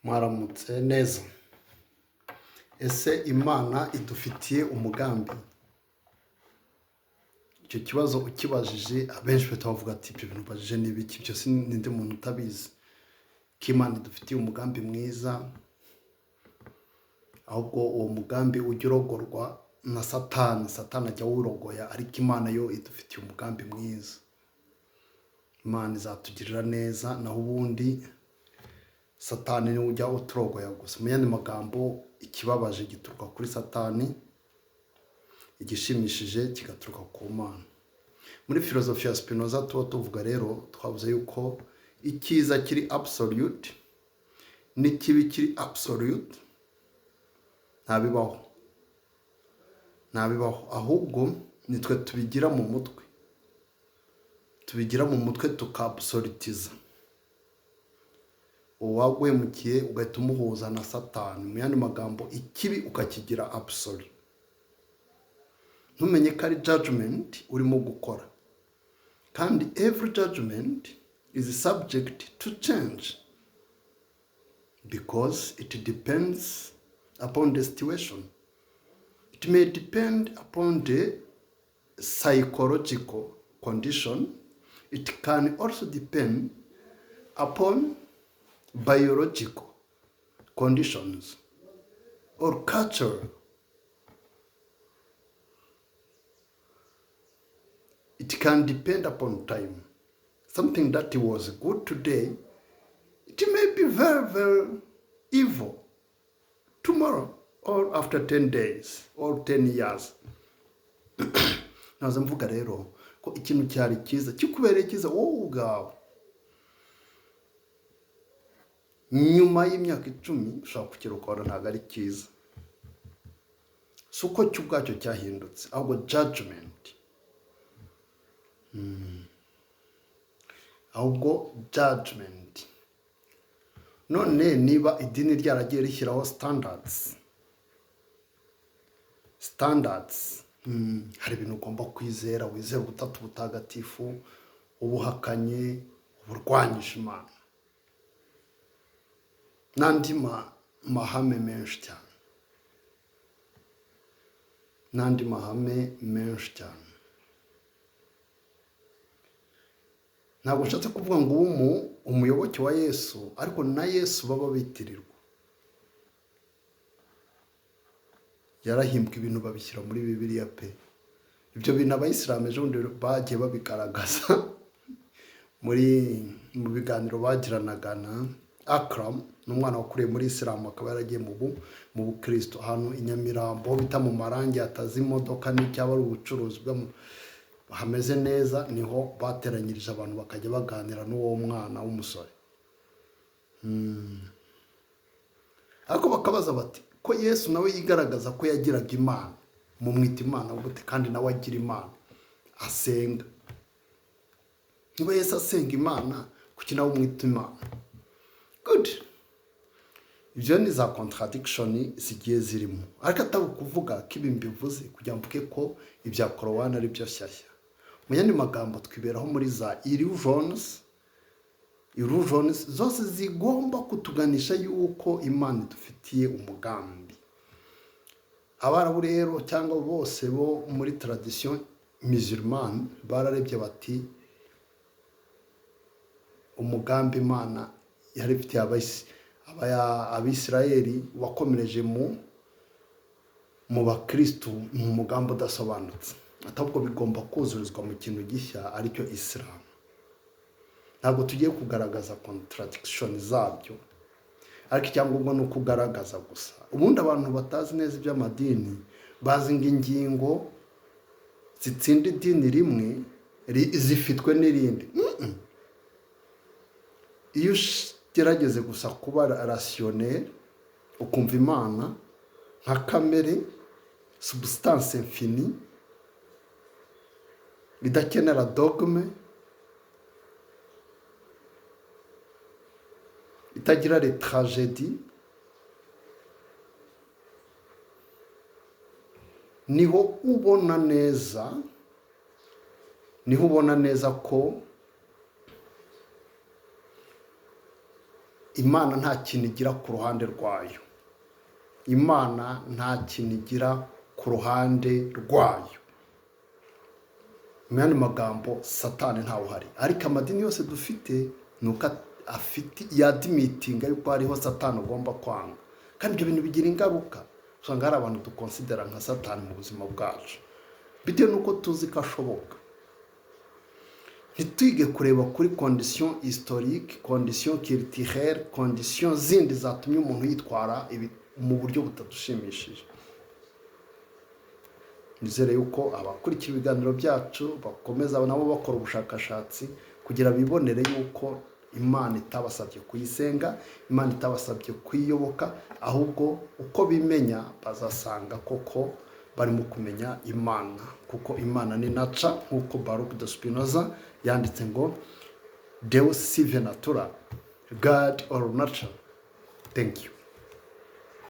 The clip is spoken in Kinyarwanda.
Mwaramutse neza. Ese Imana idufitiye umugambi? Icyo kibazo ukibajije abenshi bahita bavuga ati ibyo bintu ubajije ni ibiki? Ibyo si n'undi muntu utabizi ko Imana idufitiye umugambi mwiza, ahubwo uwo mugambi ujya urogorwa na Satani. Satani ajya awurogoya, ariko Imana yo idufitiye umugambi mwiza. Imana izatugirira neza, naho ubundi Satani niwe ujya uturogoya gusa. Mu yandi magambo, ikibabaje gituruka kuri Satani, igishimishije kigaturuka ku Mana. Muri filozofi ya Spinoza tuba tuvuga rero, twavuze yuko icyiza kiri absolute n'ikibi kiri absolute ntabibaho, ntabibaho, ahubwo nitwe tubigira mu mutwe, tubigira mu mutwe tukabusolutiza. Uwaguhemukiye ugahita umuhuza na Satani. Mu yandi magambo, ikibi ukakigira absolute, ntumenye ko ari judgment urimo gukora, kandi every judgment is subject to change because it depends upon the situation. It may depend upon the psychological condition. It can also depend upon biological conditions or culture. It can depend upon time. Something that was good today, it may be very, very evil tomorrow or after 10 days or 10 years. Naza mvuga rero ko ikintu cyari cyiza kikubereye cyiza wowe ubwawe, nyuma y'imyaka 10 ushobora kukirokora ntabwo ari cyiza. Si uko cyo ubwacyo cyahindutse, ahubwo judgment, ahubwo judgment. None niba idini ryaragiye rishyiraho standards, hari ibintu ugomba kwizera, wizera ubutatu butagatifu, ubuhakanye, uburwanyije Imana n'andi mahame menshi cyane, n'andi mahame menshi cyane. Ntabwo nshatse kuvuga ngo ube umuyoboke wa Yesu, ariko na Yesu baba bitirirwa. Yarahimbwe ibintu babishyira muri Bibiliya pe. Ibyo bintu abayisilamu ejo bundi bagiye babigaragaza mu biganiro bagiranaga na Akram, ni umwana wakuriye muri Isilamu akaba yaragiye mu bukristo, ahantu i Nyamirambo bita mu Marangi hatazi imodoka n'icyaba ari ubucuruzi hameze neza, niho bateranyirije abantu bakajya baganira n'uwo mwana w'umusore. Ariko bakabaza bati ko Yesu nawe yigaragaza ko yagiraga Imana, mumwita Imana gute kandi nawe agira Imana asenga? Niba Yesu asenga Imana, kuki nawe umwita Imana? Good. Ibyo ni za contradiction zigiye zirimo, ariko atari ukuvuga ko ibi mbivuze kugira ngo mvuge ko ibya Korowani ari byo shyashya. Mu yandi magambo, twiberaho muri za illusions, illusions zose zigomba kutuganisha yuko Imana idufitiye umugambi. Abarabu rero cyangwa bose bo muri tradition musulmane bararebye bati umugambi Imana yari ifitiye Abisirayeli wakomereje mu bakristu ni umugambi udasobanutse, ahubwo bigomba kuzurizwa mu kintu gishya aricyo Isilamu. Ntabwo tugiye kugaragaza contradiction zabyo, ariko icyangombwa ni uko ugaragaza gusa. Ubundi abantu batazi neza iby'amadini bazi ngo ingingo zitsinda idini rimwe zifitwe n'irindi. Iyo ugerageze gusa kuba rationnel, ukumva Imana nka kamere, substance infinie idakenera dogme, itagira les tragedies, niho ubona neza, niho ubona neza ko Imana nta kintu igira ku ruhande rwayo. Imana nta kintu igira ku ruhande rwayo. Mu yandi magambo, Satani ntawe uhari. Ariko amadini yose dufite ni uko afite yadmittinga yuko hariho Satani ugomba kwanga. Kandi ibyo bintu bigira ingaruka. Usanga hari abantu duconsidera nka Satani mu buzima bwacu, bitewe n'uko tuzi ko ashoboka. Ntitwige kureba kuri condition historique, condition culturelle, condition zindi zatumye umuntu yitwara mu buryo butadushimishije. Nizere yuko abakurikira ibiganiro byacu bakomeza nabo bakora ubushakashatsi kugira bibonere yuko Imana itabasabye kuyisenga, Imana itabasabye kuyiyoboka, ahubwo uko bimenya bazasanga koko barimo kumenya Imana, kuko Imana ni nature, nk'uko Baruch de Spinoza yanditse ngo "Deus sive natura", God or nature. Thank you.